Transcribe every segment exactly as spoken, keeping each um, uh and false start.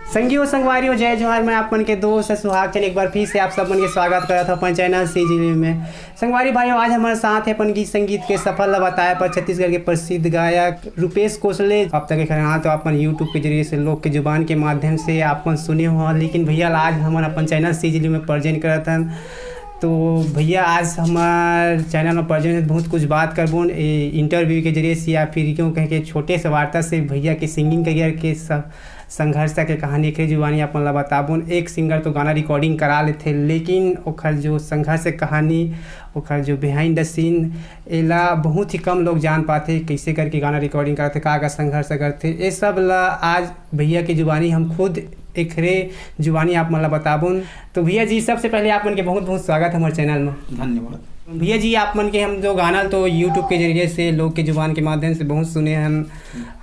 संगी हो, संगवारी हो, जय जोहार। मैं आप मन के दोस्त सुहाग चंद एक बार फिर से आप सब मन के स्वागत करत हूँ अपन चैनल सीजी में। संगवारी भाई, आज हमारे साथ है अपन गीत संगीत के सफर ला बताए पर छत्तीसगढ़ के प्रसिद्ध गायक रूपेश कोसले। अब तक एक हाँ तो अपन YouTube के जरिए से लोग के जुबान के माध्यम से आप मन सुने हो, लेकिन भैया आज हमन अपन चैनल सीजी में प्रेजेंट करत हन। तो भैया आज हमार चैनल में प्रेजेंट बहुत कुछ बात करबो इंटरव्यू के जरिए से, या फिर क्यों कह के छोटे से वार्ता से भैया के सिंगिंग करियर के सब संघर्ष के कहानी, एकरे जुबानी आप मन ला बताबोन। एक सिंगर तो गाना रिकॉर्डिंग करा लेथे, लेकिन ओखर जो संघर्ष के कहानी, ओखर जो बिहाइंड द सीन, एला बहुत ही कम लोग जान पाथे, कैसे करके गाना रिकॉर्डिंग करथे, का का संघर्ष करथे, ये सब ला आज भैया के जुबानी हम खुद एकरे जुबानी आप मन ला बताबोन। तो भैया जी, सबसे पहले आप मन के बहुत बहुत स्वागत है हमारे चैनल में। धन्यवाद। भैया जी, आप मन के हम जो गाना तो YouTube के जरिए से लोग के जुबान के माध्यम से बहुत सुने हन,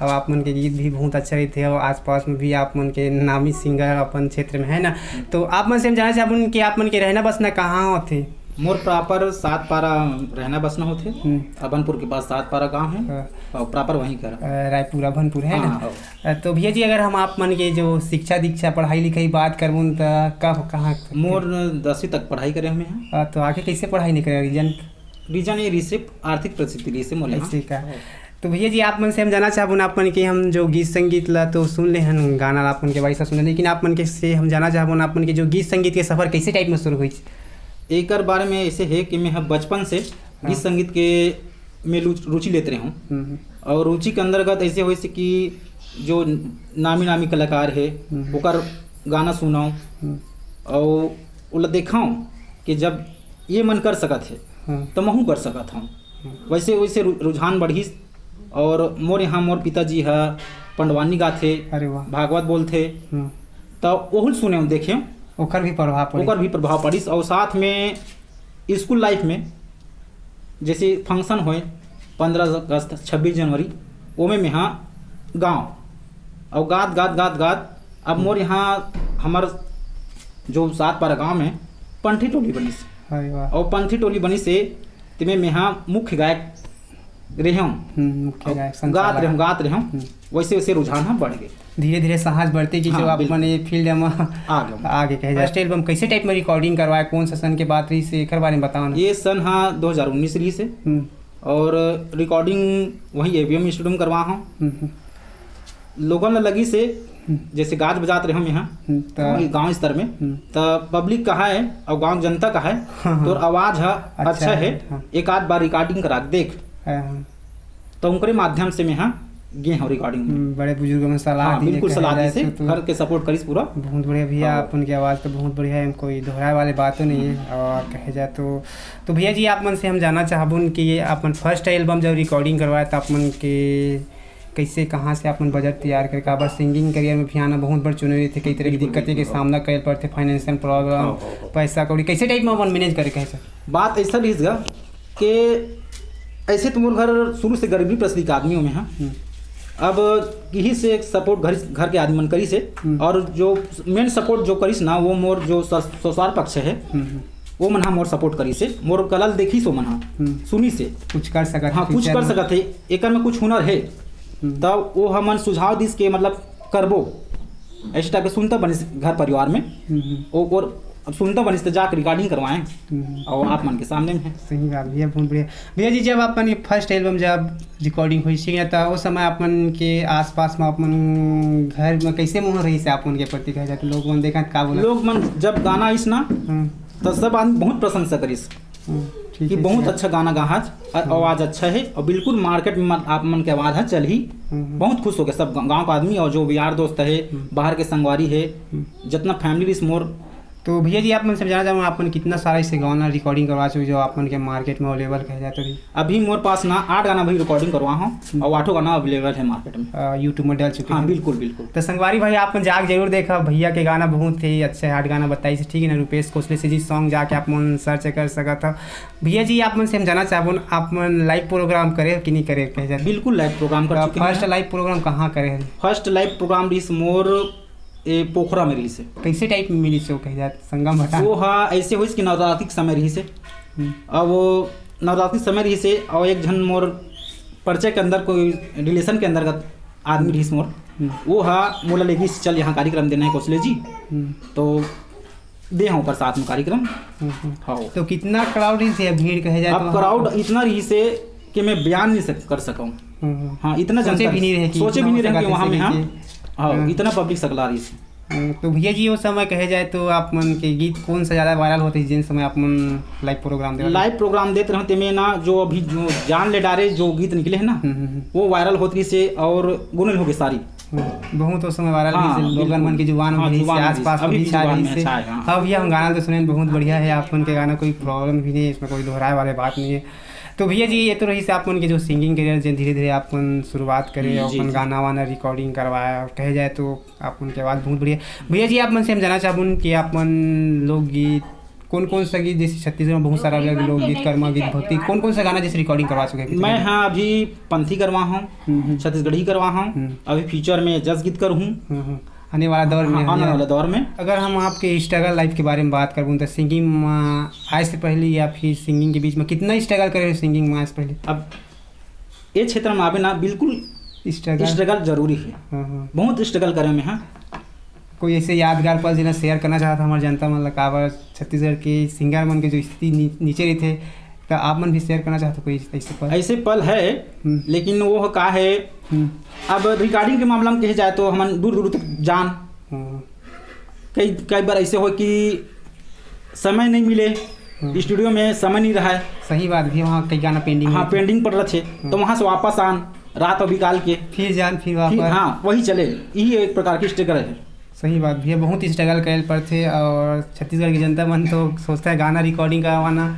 अब आप मन के गीत भी बहुत अच्छा रहते हैं और आसपास में भी आप मन के नामी सिंगर अपन क्षेत्र में है ना। तो आप मन से हम जानना चाहबोन कि आप मन के रहना बसना कहाँ होथे? मोर प्रॉपर सात पारा रहना बसना होथे। हम्म। अबनपुर के पास सात पारा गांव है। हाँ। और प्रॉपर वहीं कर। अ, रायपुर अभनपुर है ना? हाँ, हाँ। अ, तो भैया जी, अगर हम आप मन के जो शिक्षा दीक्षा, पढ़ाई लिखाई बात करबोन त कब, कहाँ? मोर दसवीं तक पढ़ाई करे हमें हैं। अ, तो आगे कैसे पढ़ाई नहीं करे? रीजन? रीजन ये रिसिप आर्थिक परिस्थिति रहिसे मोला। ऐसे का? हाँ। तो भैया जी, आप मन से हम जानना चाहबोन, आप मन के हम जो गीत संगीत ला तो सुन ले हन, गाना ला आप मन के वॉइस ला सुन ले, लेकिन आप मन के से हम जानना चाहबोन, आप मन के जो गीत संगीत के सफर कैसे टाइप में शुरू हुई? एकर बारे में ऐसे है कि मैं ह बचपन से गीत हाँ। संगीत के में लुच-, रुचि लेते रहे हूँ। हम्म, हम्म। और रुचि के अंतर्गत ऐसे होइस कि जो नामी नामी कलाकार है, हम्म। ओकर गाना सुनाओ हम्म। और ओला देखाओ कि जब ये मन कर सकत है, हाँ। तो महू कर सकत हूँ। हम्म। वैसे वैसे रु-, रुझान बढ़िस और मोर यहाँ मोर पिताजी ह पंडवानी गाथे, अरे वाह। भागवत बोलथे, हम्म। तो ओहू ल सुने देखे। ओकर भी प्रभाव पड़िस। ओकर भी प्रभाव पड़िस। और साथ में स्कूल लाइफ में जैसे फंक्शन होए, पंद्रह अगस्त, छब्बीस जनवरी, ओमे में हाँ गाँव और गात गात गात गात अब मोर यहाँ हमर जो सात पारा गाँव में पंथी टोली बनिस। अरे वाह। और पंथी टोली बनिस से तेमे में हाँ मुख्य गायक रहे हूँ। हम्म, मुख्य और गायक, गात संचालक। रहे हूँ, गात रहे हूँ। हम्म। वैसे वैसे रुझान हाँ बढ़ गए। धीरे धीरे साहस बढ़ते कि हाँ, जो आप बिल्कुल। मन ये फील्ड में आ गए। आगे कहे जाए। फर्स्ट एल्बम कैसे टाइप में रिकॉर्डिंग करवाए, कौन सा सन के बात रहिस, एकर बारे में बताओ ना। ये सन हाँ दो हज़ार उन्नीस रहिस है। हम्म। और रिकॉर्डिंग वही एवीएम स्टूडियो में करवा हूँ। हम्म, हम्म। लोगन ला लगिस से हम्म। जैसे गाज बजात रहे हम यहाँ हम्म, त गाँव, गाँव स्तर में, हम्म। त पब्लिक कहा है और गाँव जनता कहा है, हाँ, हाँ। तोर आवाज है, अच्छा अच्छा है, है, हाँ। एक आध बार रिकॉर्डिंग करा के देख। हाँ, हाँ। तो उनकरे माध्यम से मैं हाँ गे हूँ रिकॉर्डिंग में। हम्म, बड़े बुजुर्ग मन सलाह हाँ, दिए, बिल्कुल कहे सलाह जाए दिए से, तो, तो घर के सपोर्ट करिस पूरा। बहुत बढ़िया भैया, हाँ। आप उनकी आवाज़ तो बहुत बढ़िया है, कोई दोहराए वाले बातों नहीं है। हम्म। और कहे जाए तो, तो भैया जी, आप मन से हम जानना चाहबोन कि ये आप मन फर्स्ट एल्बम जब रिकॉर्डिंग करवाए तो आप मन के कैसे, कहाँ से आप मन बजट तैयार करे? काबर सिंगिंग करियर में भी आना बहुत बड़ चुनौती थे, कई तरह की बिल्कुल, दिक्कतें के बिल्कुल। सामना करे पड़थे, फाइनेंशियल प्रॉब्लम, हाँ, हाँ, हाँ। पैसा कौड़ी, कैसे टाइप में अपन मैनेज करे कहे सर? बात ऐसा रहिस गा कि ऐसे तो मोर घर शुरू से गरीबी प्रसरी के आदमी हूँ मैं, हाँ। हम्म। अब यही से सपोर्ट घर, घर के आदमी मन करिस से, हम्म। और जो मेन सपोर्ट जो करिस ना, वो मोर जो सस-, ससुराल पक्ष है, हम्म, हम्म। वो मन हा मोर सपोर्ट करिस से, मोर कला ल देखिस वो मन हा, हम्म। सुनिस से। कुछ कर सकत हाँ, हे कुछ फ्यूचर कर में। सकत हे, एकर में कुछ हुनर हे, हम्म। तब वो हमन सुझाव दिस के मतलब करबो, ऐसे टाइप के सुनता बनिस घर परिवार में। हम्म, हम्म। ओ-, और अब सुनता बनिस त जाके रिकॉर्डिंग करवाएं हम्म। और आप मन के सामने में है। सही बात भैया, बहुत बढ़िया। भैया जी, जब अपन ये फर्स्ट एल्बम जब रिकॉर्डिंग हुई थी, तो उस समय अपन के आसपास में, अपन घर में कैसे माहौल रहिस आप मन के प्रति, कहे जाए तो लोग मन देखा का बोला? लोग मन जब गाना आइस ना, हम्म। तो सब आदमी बहुत प्रशंसा करिस हम्म, ठीक कि है, बहुत ठीक है। अच्छा गाना गाहस, अ-, हम्म। आवाज अच्छा है और बिल्कुल मार्केट में मत-, आप मन के आवाज है चलही। हम्म, हम्म। बहुत खुश हो गए सब गा-, गांव का आदमी और जो भी यार दोस्त है, हम्म। बाहर के संगवारी है, हम्म। जितना फैमिली रिस मोर। तो भैया जी, आप मन से जानना चाहूँगा, आप मन कितना सारा इसे गाना रिकॉर्डिंग करवा चुके जो आप मन के मार्केट में अवेलेबल कहे जाए तो भी? अभी मोर पास ना आठ गाना भी रिकॉर्डिंग करवा हूँ हम्म। और आठों गाना अवेलेबल है मार्केट में। अ, YouTube में डल चुके हाँ, हैं। बिल्कुल, बिल्कुल। तो संगवारी भाई, आप मन जाके जरूर देखा, भैया के गाना बहुत ही अच्छा है, आठ गाना बताइस, ठीक है ना, रूपेश कोसले से जी सॉन्ग जाके आप मन सर्च कर सकत हो। भैया जी, आप मन से हम जानना चाहबो ना, आप मन लाइव प्रोग्राम करे हो कि नहीं करे हो, कहे जाए? बिल्कुल लाइव प्रोग्राम कर तो चुके हैं। फर्स्ट लाइव प्रोग्राम कहाँ करे हैं? फर्स्ट लाइव प्रोग्राम रिस मोर ए पोखरा में रिहिस हे। कैसे टाइप में मिलिस हे वो, कहे जात संगम भटान? वो हा ऐसे होइस कि नवरात्रि के समय रिहिस हे। हम्म। अब वो नवरात्रि के समय रिहिस हे और एक झन मोर परिचय के अंदर कोई रिलेशन के अंतर्गत आदमी रिहिस मोर। हम्म। वो हा मोला लेगिस, "चल, यहाँ कार्यक्रम देना है कौशल्या जी।" हम्म। तो दे हंव ओकर साथ में कार्यक्रम। हम्म, हम्म। हाँ। तो कितना क्राउड रहिस हे, भीड़ कहे जाए अब तो? क्राउड इतना रहिस हे कि मैं बयान नहीं सक-, कर सकूँ। हम्म, हम्म। हाँ, इतना सोचे जनता भी नहीं रहे कि सोचे इतना भी नहीं रहे कि वहाँ में, हाँ, हाँ, हाँ। इतना पब्लिक सकला रहिस हे। हम्म, तो भैया जी, वो समय कहे जाए तो आप मन के गीत कौन सा ज्यादा वायरल होत हे, जिन समय आप मन लाइव प्रोग्राम दे रहे? लाइव प्रोग्राम देत रहे, तेमे ना, जो अभी जो जान ले डारे जो गीत निकले हे ना, हम्म, हम्म, हम्म। वो वायरल होत रहिस हे और गुनल हो गे सारी। हम्म, बहुत उस समय वायरल हाँ, रहिस हे, लोगन बिल्कुल। मन के जुबान में हाँ, रहिस हे, जुबान में आसपास रहिस हे, में अभी भी जुबान चाल में रहिस हे। अच्छा है, हाँ। हाँ भैया, हम गाना तो सुने, बहुत बढ़िया है आप मन के गाना, कोई प्रॉब्लम भी नहीं है इसमें, कोई दोहराए वाले बात नहीं है। तो भैया जी, ये तो रहिस हे आप मन के जो सिंगिंग करियर, जे धीरे-धीरे आप मन शुरुआत करे जी, और जी, अपन जी। गाना वाना रिकॉर्डिंग करवाए, और कहे जाए तो आप मन के आवाज बहुत बढ़िया। भैया जी, आप मन से हम जानना चाहबुन कि आप मन लोकगीत, कौन-कौन सा गीत, जैसे छत्तीसगढ़ में बहुत सारा अलग लोकगीत, कर्मा गीत, भक्ति, कौन-कौन सा गाना जैसे रिकॉर्डिंग करवा चुके हैं अभी मैं तक? हाँ, अभी पंथी करवा हूँ, हम्म, हम्म। छत्तीसगढ़ी करवा हूँ। हम्म। अभी फ्यूचर में जस गीत कर हूँ। हम्म, हम्म। आने वाला दौर में हाँ, आने वाला दौर में। अगर हम आपके स्ट्रगल लाइफ के बारे में बात करबुन, तो सिंगिंग में आए से पहले या फिर सिंगिंग के बीच में कितना स्ट्रगल करे हो सिंगिंग में आए से पहले? अब ये क्षेत्र में आबे ना, बिल्कुल स्ट्रगल। स्ट्रगल जरूरी है। हाँ, हाँ। बहुत स्ट्रगल करे में, हाँ। कोई ऐसे यादगार पल जिन्हें शेयर करना चाहत हमारे जनता मन ला, काबर छत्तीसगढ़ के सिंगर मन के जो स्थिति नी-, नीचे रहिथे, तो आप मन भी शेयर करना चाहत हो कोई ऐसे पल? ऐसे पल है, हम्म। लेकिन वो का है, हम्म। अब रिकॉर्डिंग के मामला में कहे जाए तो हमन दूर दूर तक जान। हम्म। कई, कई बार ऐसे हो कि समय नहीं मिले, हम्म। स्टूडियो में समय नहीं रहा है। सही बात भी, वहाँ कई गाना पेंडिंग हाँ, होथे। पेंडिंग पड़ रहे थे, हम्म। तो वहाँ से वापस आन, रात अभी काल के। फिर जान, फिर फिर, वापस। हाँ, वही चले, यही एक प्रकार की स्ट्रगल है। सही बात भैया, बहुत स्ट्रगल करे पड़थे और छत्तीसगढ़ की जनता मन तो सोचता है गाना रिकॉर्डिंग करवाना,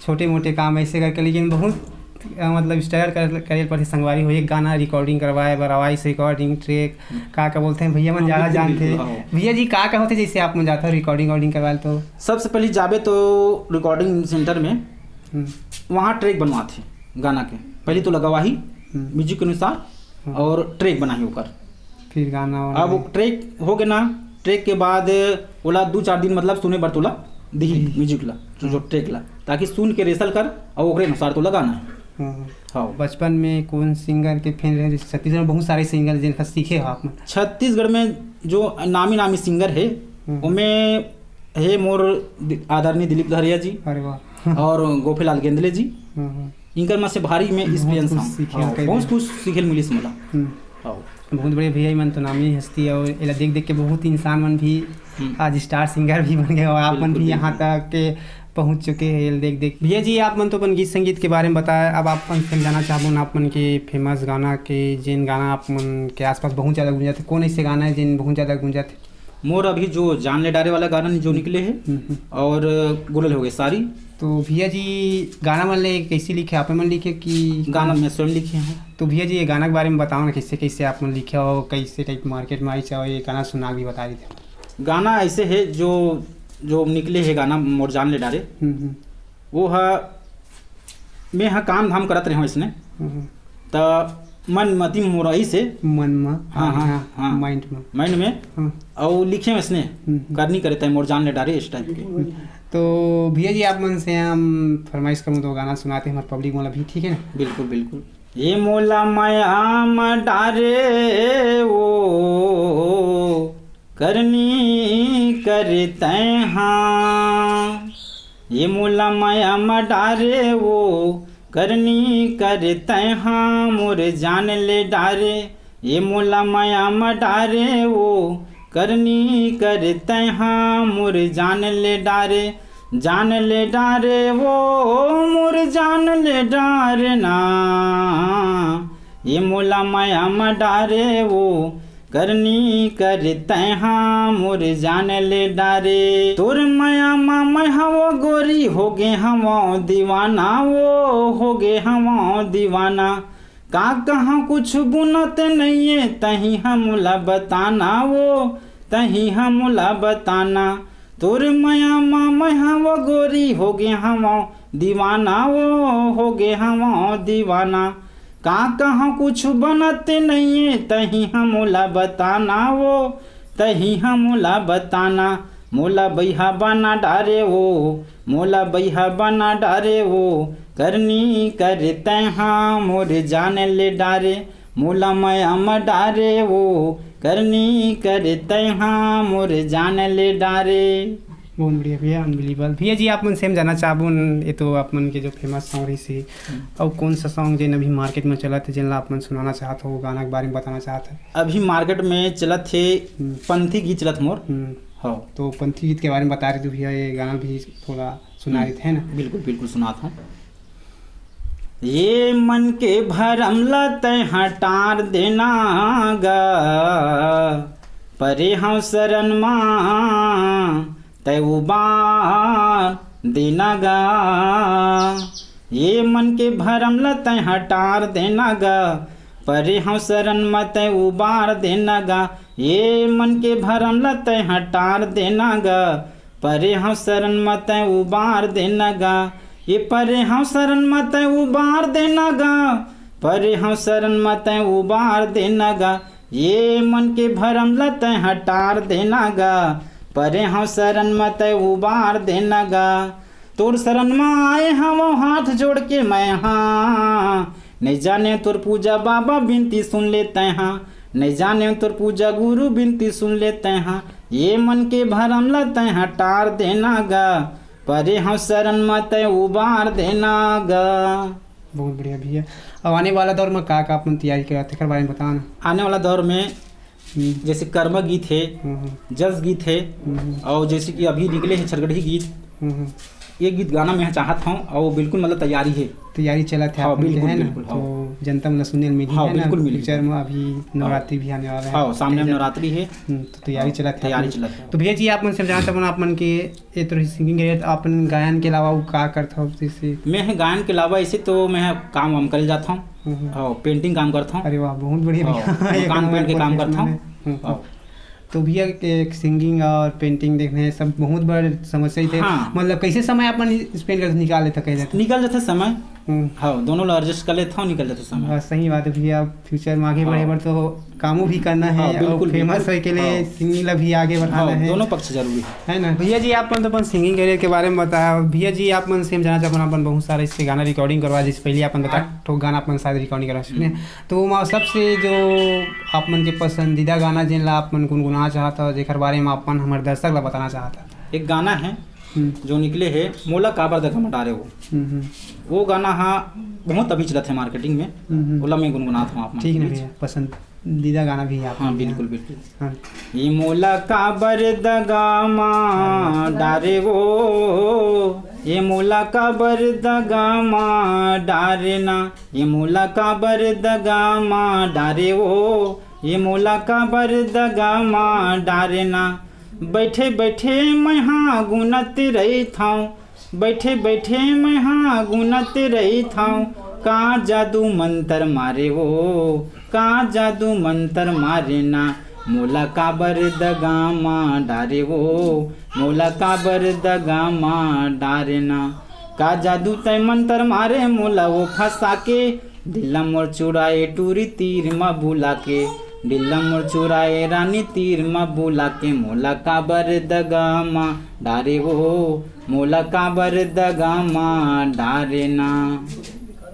छोटे मोटे काम ऐसे करके, लेकिन बहुत, अ, मतलब स्ट्रगल कर, करे पड़थे संगवारी हो। एक गाना रिकॉर्डिंग करवाए बर, वॉइस रिकॉर्डिंग, ट्रैक, का, का बोलते हैं भैया मन हाँ, ज्यादा बिल्कुल, जानते बिल्कुल, हैं। हाँ। भैया जी, का, का होथे जैसे आप मन जाते हो रिकॉर्डिंग वॉर्डिंग करवाए तो? सबसे पहले जाबे तो रिकॉर्डिंग सेंटर में, हम्म। वहाँ ट्रैक बनवाथे गाना के। पहले तो लगवाही हम्म। म्यूजिक के अनुसार हम्म। और ट्रैक बनाही ओकर। फिर गाना वाना अब में। ट्रैक हो गए ना, ट्रैक के बाद ओला दू चार दिन मतलब सुने बर तोला दिही हम्म। म्यूजिक ला, जो, जो हम्म। ट्रैक ला, ताकि सुन के रिहर्सल कर और ओकरे अनुसार तोला गाना है। हम्म। हाँ। बचपन में कौन सिंगर के फैन रहे? जैसे छत्तीसगढ़ में बहुत सारे सिंगर जिनका सीखे हो आप मन। छत्तीसगढ़ में जो नामी नामी सिंगर है, हम्म। उनमें हे मोर दि-, आदरणीय दिलीप लहरिया जी अरे वाह। और गोपेलाल गेंदले जी। हम्म, हम्म। इनकर में से भारी में बहुत experience कुछ हम। सीखे हाँ, हैं, कई बहुत दिन। कुछ सीखे ल मिलिस मोला। हम्म। हाँ। बहुत बड़े भैया, मन तो नामी हस्ती, और एला देख देख के बहुत इंसान मन भी हम्म। आज स्टार सिंगर भी बन गए, और आप मन बिल्कुल, भी यहाँ बिल्कुल। तक के पहुँच चुके हैं, एला देख देख। भैया जी, आप मन तो अपन गीत संगीत के बारे में बताया, अब आप मन से हम जानना चाहबो ना, आप मन के फेमस गाना के, जेन गाना आप मन के आसपास बहुत ज्यादा गूंजत है, कौन ऐसे गाना है जेन बहुत ज्यादा गूंजत है? मोर अभी जो जान ले डारे वाला गाना जो निकले है हम्म, हम्म। और गुलल हो गए सारी। तो भैया जी, गाना मन ले कैसे लिखे, आप मन लिखे कि गाना मैं स्वयं लिखे हूँ। तो भैया जी, ये गाना के बारे में बताओ ना, कैसे, कैसे आप मन लिखे हो, कैसे टाइप मार्केट में आई चाहो, ये गाना सुना भी बता देते हो। गाना ऐसे है जो, जो निकले है गाना मोर जान ले डारे, हम्म, हम्म। वो हा मैं हा काम धाम करत रहे हूँ इसने, हम्म। त मन मति मोर ऐसे मन म, हाँ, हाँ, हाँ, हाँ। माइंड म। माइंड में। हाँ। और लिखे में इसने हम्म, हम्म। करनी करे तय मोर जान ले डारे इस टाइप के। हम्म। तो भैया जी, आप मन से हम फरमाइश करूँ तो गाना सुनाते हैं हमारे पब्लिक वाला भी, ठीक है ना? बिल्कुल, बिल्कुल। ये मोला मया म डारे वो करनी करते हाँ, ये मोला मया म डारे वो करनी करते हाँ, मोर जान ले डारे, ये मोला मया म डारे वो करनी करते हाँ, मोर जान ले डारे, जान ले डारे वो मोर जान ले डारे ना, ये मोला मया म डारे वो करनी करते हाँ, मोर जान ले डारे। तोर मया म मैं हवो गोरी, हो गे हवो दीवाना, वो हो गे हवो दीवाना। का कहाँ कुछ बुनत नइये, तही हमला बताना, वो तही हमला बताना। तोर मया म मैं हवो गोरी, हो गे हवो दीवाना, वो हो गे हवो दीवाना। का कहाँ कुछ बनत नइये, तही हमला बताना वो, तही हमला बताना। मोला बइहा बना डारे वो, मोला बइहा बना डारे वो, करनी करते हाँ, मोर जान ले डारे। मोला मया म डारे वो, करनी करे तैहा मोर जान ले डारे। बहुत बढ़िया भैया, अनबिलीवेबल। भैया जी, आप मन से हम जानना चाहबुन, ये तो आप मन के जो फेमस सॉन्ग रहिस हे, अउ कौन सा सॉन्ग जेन अभी मार्केट में चलत हे, जेन ला आप मन सुनाना चाहत हो, गाना के बारे में बताना चाहत हो? अभी मार्केट में चलत हे हम्म। पंथी गीत चलत मोर। हम्म। हाँ। तो पंथी गीत के बारे में बता रहे थे भैया, ये गाना भी थोड़ा सुना हम्म। रहे थे ना? बिल्कुल, बिल्कुल सुनात हूँ। ये मन के भरम ला तैं हटार देना गा, परे हंव शरण मा तैं उबार देना गा। ये मन के भरम ला तैं हटार देना गा, परे हंव शरण मा तैं उबार देना गा। ये मन के भरम ला तैं हटार देना गा, परे हंव शरण मा तैं उबार देना गा। ये परे हंव शरण मा तैं उबार देना गा, परे हंव शरण मा तैं उबार देना गा। ये मन के भरम ला तैं हटार देना गा, परे हंव शरण मा तैं उबार देना गा। तोर शरण मा आए हंव हाथ जोड़ के मैं हा, नहीं जाने तोर पूजा बाबा बिनती सुन ले तैं हा, नहीं जाने तोर पूजा गुरु बिनती सुन ले तैं हा। ये मन के भरम ला तैं हटार देना गा, परे हंव शरण मा तैं उबार देना गा। बहुत बढ़िया भैया। अब आने वाला दौर में का का अपन तैयारी करत, एकर बारे में बताओ ना। आने वाला दौर में हम्म। जैसे कर्मा गीत हे, हम्म, हम्म। जस गीत हे, हम्म, हम्म। और जैसे कि अभी निकले हे छरगढ़ी गीत, हम्म, हम्म। ये गीत गाना मैं चाहत हूँ और बिल्कुल मतलब तैयारी हे। तैयारी चलत हे हाँ, आप मन के, बिल्कुल, है ना? बिल्कुल, हाँ। तो जनता मन ला सुने ल मिलही, हाँ, है ना? बिल्कुल मिलही। फ्यूचर में अभी हाँ। नवरात्रि भी आने वाला है। हाँ, सामने नवरात्रि हे। हम्म, तो तैयारी हाँ, चलत हे तैयारी आप मन। चलत हे। तो भैया जी, आप मन से हम जानना चाहबो, आप मन के ये तो सिंगिंग करियर, अपन गायन के अलावा अउ का करत हव जैसे? मैं ह गायन के अलावा ऐसे तो मैं ह काम वाम करे जात हूँ। हम्म, हम्म। हाँ, पेंटिंग काम करत हूँ। अरे वाह, बहुत बढ़िया हाँ, भैया। एक मकान नंबर पेंट के काम करत professional हूँ। है। हम्म, हम्म। हाँ। तो भैया, एक सिंगिंग और पेंटिंग देखने सब बहुत बड़ समस्या ही थे। हाँ। मतलब कैसे समय अपन स्पेंड कर निकाल लेता कह जाता? निकल जाता समय। हम्म। हाँ, दोनों ला एडजस्ट कर लेता हूँ, निकल जाता समय। बस सही बात है भैया, फ्यूचर में आगे हाँ। बढ़े बर तो कामो भी करना है हाँ, और बिल्कुल, फेमस बिल्कुल। होए के लिए हाँ। सिंगिंग ला भी आगे बढ़ाना हाँ, है। दोनों पक्ष जरूरी है। है ना? भैया जी, आप मन तो अपन सिंगिंग करियर के बारे में बताया। भैया जी, आप मन से हम जानना चाहबो, अपन बहुत सारे इससे गाना रिकॉर्डिंग करवा, जैसे पहले अपन बता आठ ठो गाना अपन शायद रिकॉर्डिंग करवा सकते हैं। हम्म। तो ओमा सबसे जो आप मन के पसंदीदा गाना जेन ला आप मन गुनगुनाना चाहत हो, जेकर बारे में अपन हमर दर्शक ला बताना चाहत हो? एक गाना है हम्म। जो निकले है, मोला काबर दगा म डारे वो। हम्म, हम्म। वो गाना हा बहुत अभी चलत है मार्केटिंग में, हम्म, हम्म। ओला मैं गुनगुनात हूँ आप मन ठीक के है बीच। भैया, पसंदीदा गाना भी है आप हाँ, मन के बिल्कुल, यहाँ। बिल्कुल। हाँ। ये मोला काबर दगा मा डारे वो, ये मोला काबर दगा मा डारे ना, ये मोला काबर दगा मा डारे वो, ये मोला काबर दगा मा डारे ना। बैठे बैठे मैं हा गुनत रहिथौं, बैठे बैठे मैं हा गुनत रहिथौं, का जादू मंतर मारे वो, का जादू मंतर मारे ना, मोला काबर दगा मा डारे वो, मोला काबर दगा मा डारे ना। का जादू तै मंतर मारे मोला वो फंसा के, दिल ला मोर चुराए टूरी तीर म बुला के, दिल ला मोर चुराए रानी तीर म बुला के, मोला काबर दगा मा डारे वो, मोला काबर दगा मा डारे ना।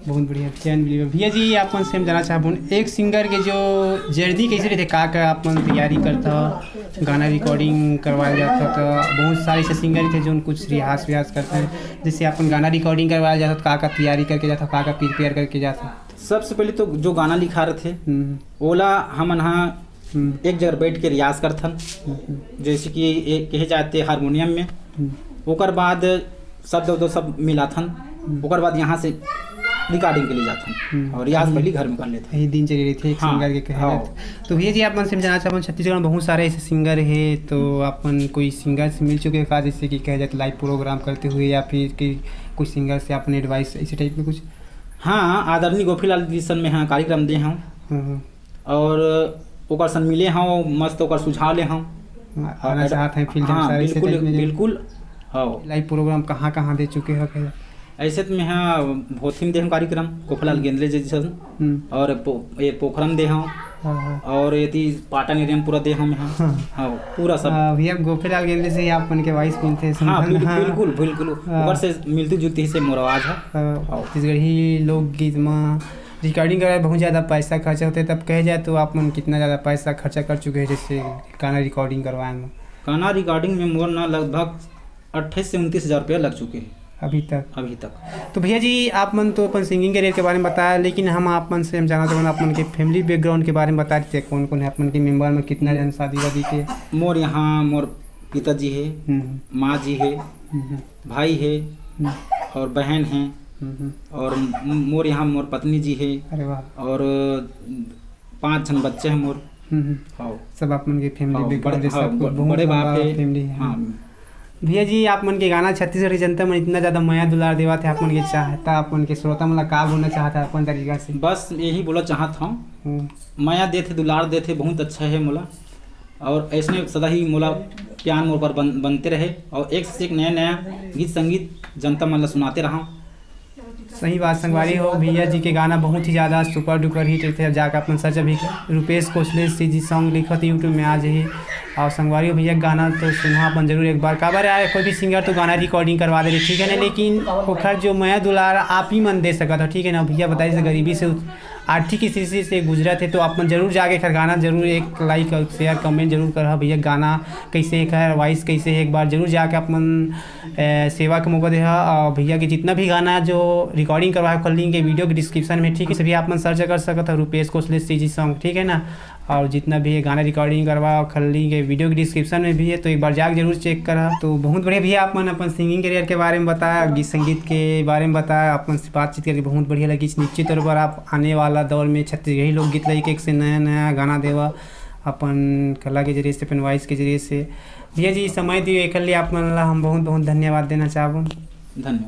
बहुत बढ़िया भैया, अनबिलीवेबल। भैया जी, आप मन से हम जानना चाहबो, एक सिंगर के जो जर्नी कैसे रहथे, का का आप मन तैयारी करत हो, गाना रिकॉर्डिंग करवाए जात हो, तो बहुत सारे ऐसे सिंगर रहथे जो कुछ रियाज व्याज करथे, जैसे अपन गाना रिकॉर्डिंग करवाए जात हो, का का तैयारी करके जात हो, का का प्रिपेयर करके जात हो? सबसे पहले तो जो गाना लिखा रहथे, हम्म। ओला हमन हा हम्म। एक जगह बैठ के रियाज करथन, हम्म। जैसे कि एक कहे जाते हारमोनियम में, हम्म। ओकर बाद शब्द उब्द सब मिलाथन, हम्म। ओकर बाद यहाँ से रिकॉर्डिंग के लिए जाथन हम्म। और रियाज यही, पहले घर में कर लेथन। यही दिनचर्या रहिथे एक हाँ, सिंगर के कहे हाँ। जात। तो भैया जी, आप मन से हम जानना चाहबो, छत्तीसगढ़ में बहुत सारे ऐसे सिंगर हे, तो आप मन कोई सिंगर से मिल चुके हो का, जैसे कि कहे जाए तो लाइव प्रोग्राम करते हुए, या फिर कि कोई सिंगर से आपने एडवाइस ऐसे टाइप में कुछ? हाँ, आदरणीय गोपीलाल जी सन में हाँ कार्यक्रम दे हूँ। हम्म, हम्म। और ओकर सन मिले हव, मस्त ओकर सुझाव ले हव। हाँ, आना और चाहत हैं फील्ड हाँ, सारे से बिल्कुल, टाइप में जो बिल्कुल, हाँ। लाइव प्रोग्राम कहाँ, कहाँ दे चुके हो कहे? ऐसे तो मैं हाँ भोथी में दे हूँ कार्यक्रम, गोपालाल हम्म। गेंदले जी सन, हम्म। और पो-, ये पोखरम दे हूँ, हाँ, हाँ। और ये ती पाटन एरिया में पूरा दे हूँ मैं हाँ। हाँ। हाँ, पूरा सब। हाँ, भैया गोपीलाल गेंदले से ही आप मन के वॉइस मिलते हैं, हाँ, सुनथन, बिल्कुल, हाँ। बिल्कुल, बिल्कुल। हाँ। ओकर से मिलती जुलती से मोर आवाज है। हाँ, हाँ। छत्तीसगढ़ी लोकगीत में रिकॉर्डिंग कराए बहुत ज़्यादा पैसा खर्चा होते, तब कहे जाए तो आप मन कितना ज़्यादा पैसा खर्चा कर चुके हैं जैसे गाना रिकॉर्डिंग करवाए में? गाना रिकॉर्डिंग में मोर ना लगभग अट्ठाईस से उनतीस हज़ार रुपया लग चुके हैं। अभी तक? अभी तक। तो भैया जी, आप मन तो अपन सिंगिंग करियर के बारे में बताया, लेकिन हम आप मन से हम जानना चाहते हैं, आप मन के फैमिली बैकग्राउंड के बारे में बता देते, कौन कौन है आप मन के मेंबर में, कितना जन शादी वादी के? मोर यहाँ मोर पिताजी है, हम्म। माँ जी है, हम्म। भाई है, हम्म। और बहन है, हम्म। और म-, मोर यहाँ मोर पत्नी जी है। अरे वाह। और पाँच झन बच्चे हैं मोर। हम्म, हम्म। हाँ। सब आप मन के फैमिली हाँ, बैकग्राउंड बड़े, है, हाँ, सब कुछ ब-, बहुत बड़े बाप लंबा है। फैमिली है। हाँ। भैया जी, आप मन के गाना छत्तीसगढ़ी जनता मन इतना ज़्यादा मया दुलार देवत है, आप मन के चाहता, आप मन के श्रोता मन ला का बोलना चाहता है अपन तरीका से? बस यही बोला चाहत हूँ, हम्म। मया देथे, दुलार देथे, बहुत अच्छा है मोला। और ऐसने सदा ही मोला प्यार मोर पर बन-, बनते रहे और एक से एक नया नया गीत संगीत जनता मन ला सुनाते रहा। सही बात संगवारी हो, भैया जी के गाना बहुत ही ज़्यादा सुपर डुपर हिट रहिथे। अब जाके अपन सर्च अभी कर, रुपेश कोसले सी जी सॉन्ग लिखत YouTube में आ जाही। और संगवारी हो, भैया के गाना तो सुनहा अपन जरूर एक बार। काबर आए, कोई भी सिंगर तो गाना रिकॉर्डिंग करवा दे रहे, ठीक है ना, लेकिन ओखर जो मया दुलार आप ही मन दे सकत हो, ठीक है ना। भैया बताइए, गरीबी से उत-, आर्थिक स्थिति से गुजरत है, तो आप मन जरूर जाके एखर गाना जरूर एक लाइक और शेयर कमेंट जरूर करहा। भैया गाना कैसे है, वॉइस कैसे है, एक बार जरूर जाके आप मन, ए, सेवा के मौका देहा। और भैया के जितना भी गाना जो रिकॉर्डिंग करवाए, ओकर लिंक है वीडियो के डिस्क्रिप्शन में, ठीक है। सभी आप मन सर्च कर सकत हो रुपेश कोसले सी जी सॉन्ग, ठीक है ना। और जितना भी ये गाना रिकॉर्डिंग करवा, ओकर लिंक है वीडियो के डिस्क्रिप्शन में भी है, तो एक बार जाके जरूर चेक करा। तो बहुत बढ़िया भैया, आप मन अपन सिंगिंग करियर के बारे में बताया, गीत संगीत के बारे में बताया, आप मन से बातचीत करके बहुत बढ़िया लगी। निश्चित तौर पर आप आने वाला दौर में छत्तीसगढ़ी लोकगीत ला एक एक से नया नया गाना देवा, अपन कला के जरिए से, अपन वॉइस के जरिए से। भैया जी, समय दिए एकर लिए आप मन ला हम बहुत बहुत धन्यवाद देना चाहबो। धन्यवाद।